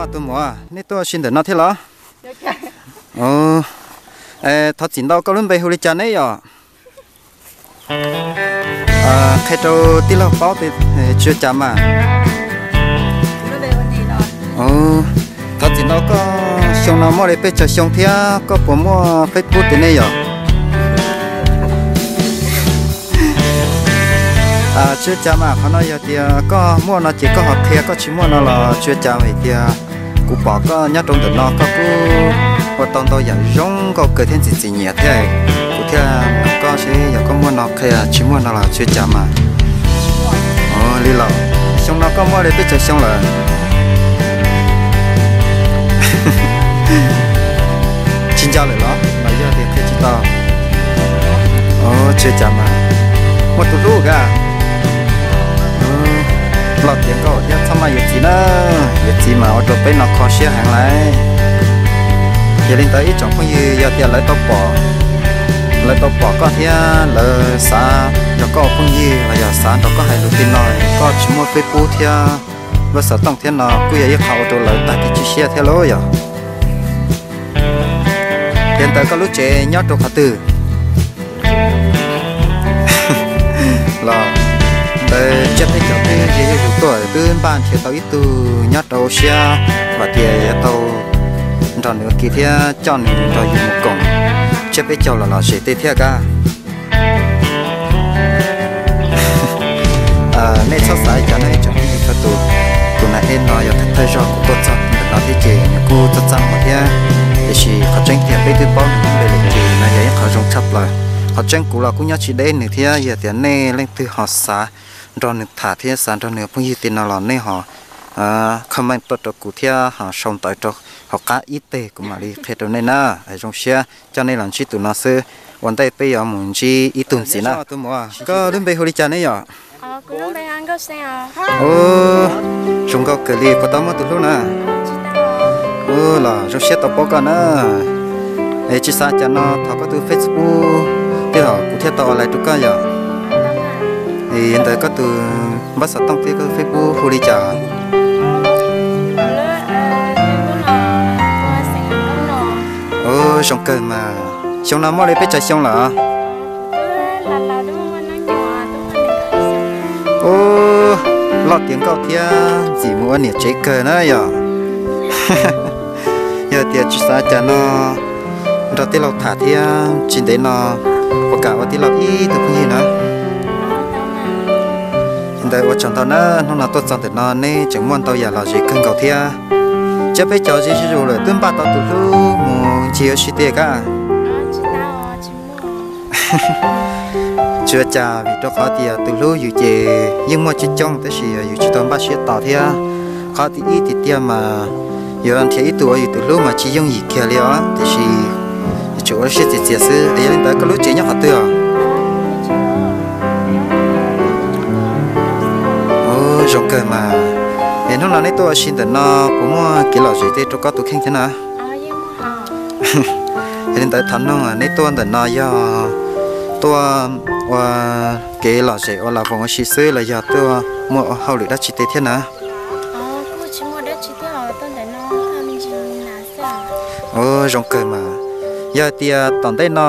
Tus muam, nej tuaj ua si ntawm no thiab los? Thov txim ntau, koj lub npe hu li cas neb yom? Qhia rau tij laug paub, tsis ua cas mas. Thov txim ntau, koj xyoo no muaj li peb caug xyoo thiab koj puas muaj Facebook tej ne yom? Tsis ua cas mas, qhov no yog tias koj muaj no ces koj ho qhia, koj tsis muaj no los tsis ua cas, vim tias kuv pom koj nyob rau ntawm no koj kuj ua tau ntau yam zoo nkauj kawg thiab ntxim txim nyiam thiab. Kuv thiaj nug koj seb yog koj muaj no qhia, tsis muaj no los tsis ua cas mas. Li los, xyoo no koj muaj li peb caug xyoo lawm? Tsis nco lawm los mas yog tias qhia tsis tau? Tsis ua cas mas, muaj tus hlub ka. Loj tiav nkauj thiab txhob maj yuav txiv na, yuav txiv mas ua rau peb no kho siab heev lauj. Yog li ntawd ib tsoom phooj ywg, yog tias lawv tau pom, lawv tau pom koj thiab lawv xav nrog koj ua phooj ywg los yog xav nrog koj hais lus tej no, koj tsis muaj Facebook thiab lub xov tooj thiab no kuj yog ib qho ua rau lawv tag kev cia siab thiab lauj yom. Yog li ntawd koj lub tsev nyob rau qhov twg? Los ntawd tsiab peb caug twb ze zuj zus tuaj, twb npaj nrhiav tau ib tug nyob rau siab, vam tias yuav tau nrog nws ua ke thiab coj nws nrog yus mus koom tsiab peb caug los lom zem tej thiab kab. Nej txhob xav li cas nej tsoom phooj ywg txhua tus, tus nas ej no yog thawj thawj zaug kuv tuaj txog ntawm no thiab ces nws kuj txaj txaj muag thiab, tiam sis qhov tseeb tiag peb twb paub nws lub npe lawm ces no yog ib qho zoo tshaj plaws. Qhov tseeb kuv los kuj nyob tsis deb nws thiab, yog tias nej leej twg ho xav nrog nws tham thiab xav nrog nws ua phooj ywg tej no los nej ho comment tuaj rau kuv thiab ho sau ntawv rau hauv qab ib teg kuv mam li qhia rau nej na. Zoo siab coj nej los ntsib tus no xwb, ua ntej peb yuav mus ntsib ib tug ntxiv na. Koj lub npe hu li cas ne yom? Zoo nkauj kawg li, puas tau muaj tus hlub na? Los zoo siab tau paub koj na. Es tsis xav cas no thov koj tus Facebook thiab los kuv thiaj tau ua lais rau koj yom. Es ntawd koj tus npawb xov tooj thiab koj tus Facebook hu li cas? Zoo kawg mas. Xyoo no muaj li peb caug xyoo lawm? Ub, loj tiav nkauj thiab ntxim mus ua niam tsev kawg na yom. Yog tias tsis xav cas no nrog tij laug tham thiab tsis ntev no puas kam ua tij laug ib tug phooj ywg na? Ntawd ua tsaug ntau na, hnub no tuaj txog ntawm no neb tseem muaj ntau yam lom zem kawg nkaus thiab. Tsiab peb caug ze zuj zus lawm twb npaj tau tus hlub mus ncig ua si tiag kab. Tsis ua cas vim rau qhov tias tus hlub yus ces yeej muaj coob coob tab sis yus tsis tau npaj siab tos thiab. Qhov tiag ib tiag tiag mas yuav nrhiav ib tug ua yus tus hlub mas tsis yooj yim kiag li os, tiam sis yuav tsum ua lub siab txias txias xwb. Es yog li ntawd koj lub tsev nyob qhov twg os? Zoo kawg mas. Es hnub no neb tuaj ua si ntawm no puas muaj kev lom zem tej rau koj tus kheej thiab na? Yog li ntawd thov noog neb tuaj ntawm no yog tuaj ua kev lom zem ua las voos ua si xwb los yog tuaj muaj hauj lwm dab tsi tej thiab na? Zoo kawg mas. Yog hais tias tom ntej no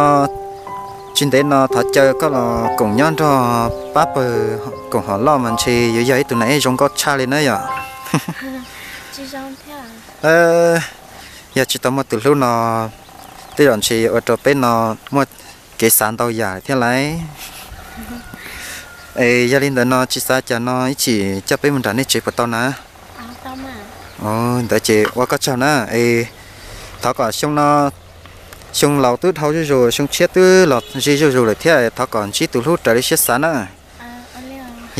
tsis ntev no thov caw koj los koom nyob nrog pab pawg koom hom loj mas ntshe yuav yog ib tug nas ej zoo nkauj tshaj li na yom. Yog tsis tau muaj tus hlub no tej zaum ntshe yuav ua rau peb no muaj kev xav ntau yam thiab lauj. Es yog li ntawd no tsis xav cas no ib chim coj peb mus nram nej tsev puas tau na? Ntawd ces ua koj tsaug na. Es thov kom xyoo no, xyoo laus twb dhau zuj zus, xyoo tshiab twb los ze zuj zus lawm thiab, thov kom ntsib tus hlub raws li siab xav na.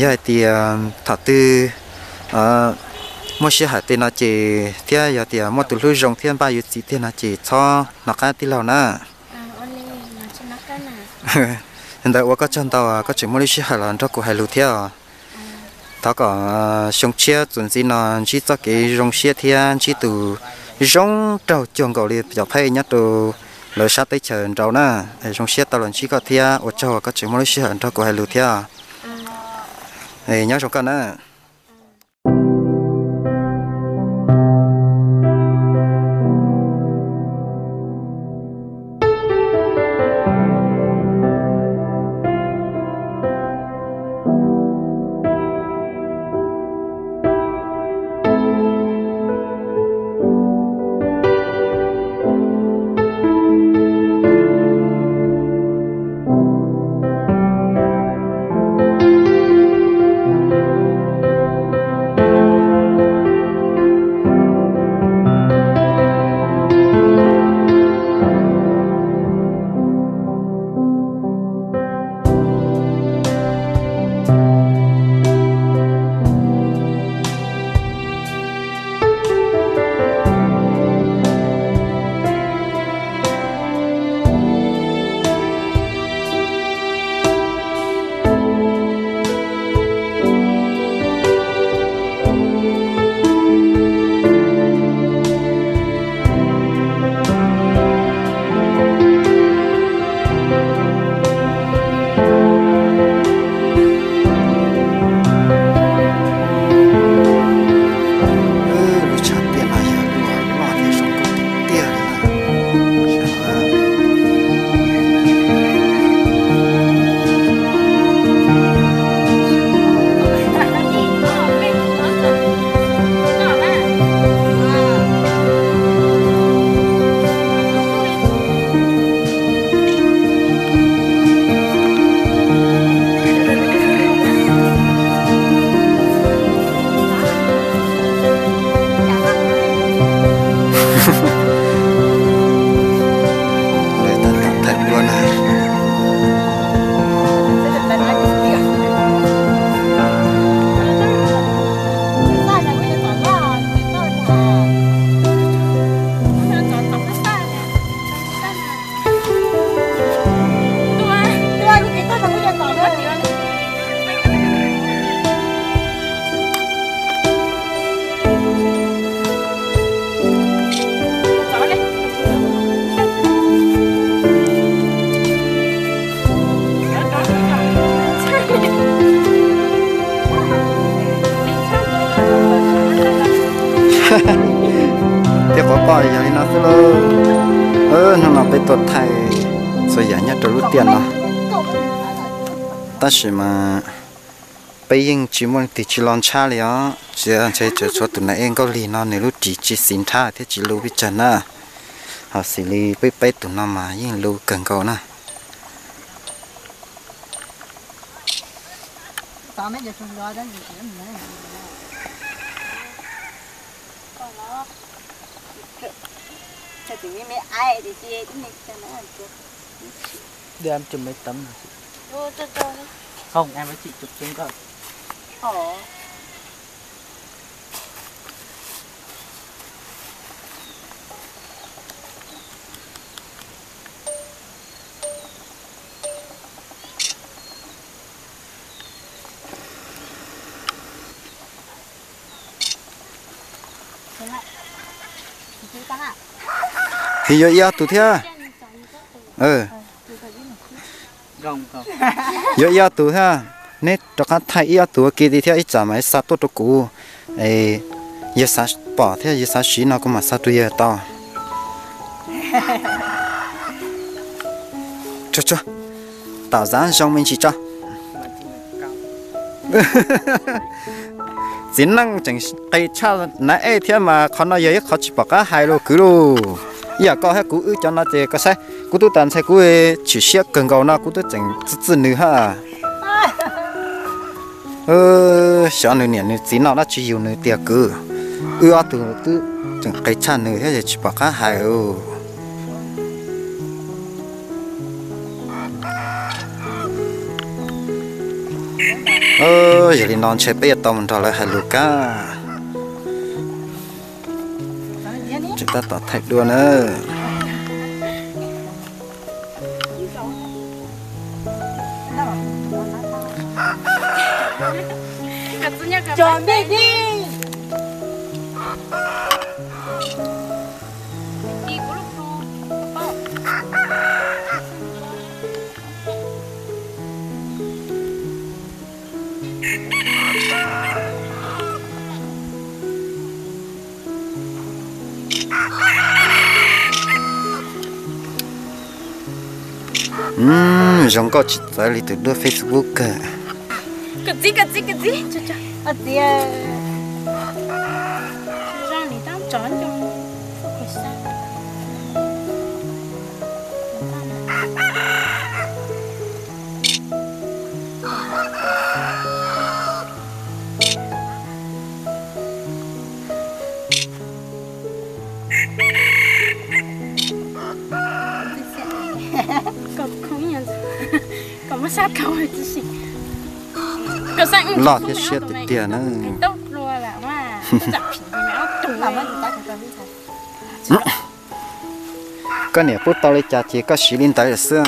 Yog hais tias thaum twg muaj sij hawm tej no ces thiab yog tias muaj tus hlub zoo thiab npaj yuav txiv tiag no ces txhob hnov qab tij laug na. Ntawd ua koj tsaug ntau, koj tseem muaj lub sij hawm los nrog kuv hais lus thiab os. Thov kom xyoo tshiab txuas ntxiv no ntsib txoj kev zoo siab thiab ntsib tus zoo raug cuag nkaus li cov pheej nyob rau lawv sab teb chaws nraud na. Zoo siab tau los ntsib koj thiab ua tsaug koj tseem muaj lub sij hawm nrog kuv hais lus thiab. Nyob zoo koj na. Lawv tab tom thaij duab na. Thiab quv poj yog li no xwb lauj. Hnub no peb tuaj thaij txhua yam nyob rau lub tiaj no, tab sis mas peb yeej tsis muaj leej twg tsis los ntshab li os. Tsis ntshe tseem tshuav tus nais ej Nkauj Lig no nws lub ris tsis xis nrhab thiab tsis lus pes tsawg na. Ho xws li peb peb tus no mas yeej lus kawg nkaus na. Đưa em chụp mấy tấm này chị. Không, em với chị chụp chung cơ. Yuav ib ob tug thiab. Yuav ib ob tug thiab. Neb rov qab thaij ib ob tug ua ke thiab ib tsam mas xa tuaj rau kuv. Yawg xav pom thiab yawg xav siv no kuv mam xa rau yawg tau. Tso tso, tom zav zoo me ntsis tso. Txiv neej tseem qis tshaj naiv ej thiab mas qhov no yog ib qho tsis pom qab hais los kwv lauj. Ib yam koj thiab kuv wb cov no ces koj saib kuv twb tas ntxhais kuv tshwm siab kawg nkaus no kuv twb tseem txwj txwj nws hab. Xyov nws niam nws txiv noj dab tsi yug nws tiag kwv. Wb ob tug twb tseem qis tshaj nws thiab tsis pom qab hais. Yog li no ntshe peb yuav tau mus nrog lawv hais lus kab. Tseem tab tom thaij duab na. Zoo nkauj tsis txawv li tus duab Facebook kawg. Loj thiab siab tiag tiag na. Koj niam pub tau li cas ces koj siv li ntawd xwb.